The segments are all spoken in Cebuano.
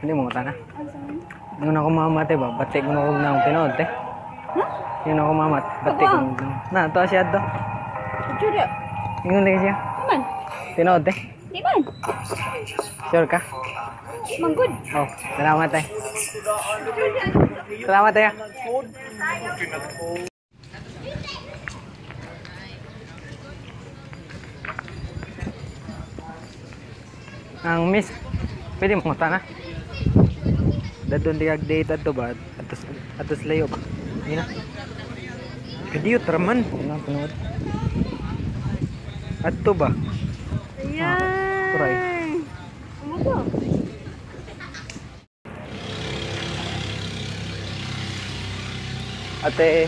Hindi mo na. Yung ako mama te ba? Batik mo na nang tinuod te. Yung ako mama, batik mo na. Na, to siya to. Picture. Ingon lagi siya. Man. Tinuod te. Di man. Sure ka? Manggod. Oh, salamat te. Salamat te. Ang miss, pwede mo na. Dadon di kag date adto ba? Atos atos layo ba? Hindi na. Kadiyot raman. Ano tinuod? Adto ba? Ayan. Turay. Ano ba? Ate.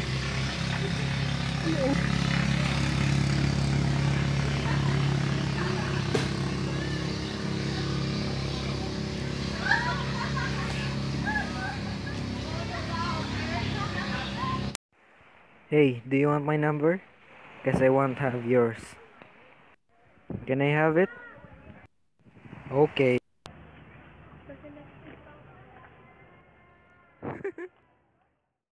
Hey, do you want my number? 'Cause I won't have yours. Can I have it? Okay.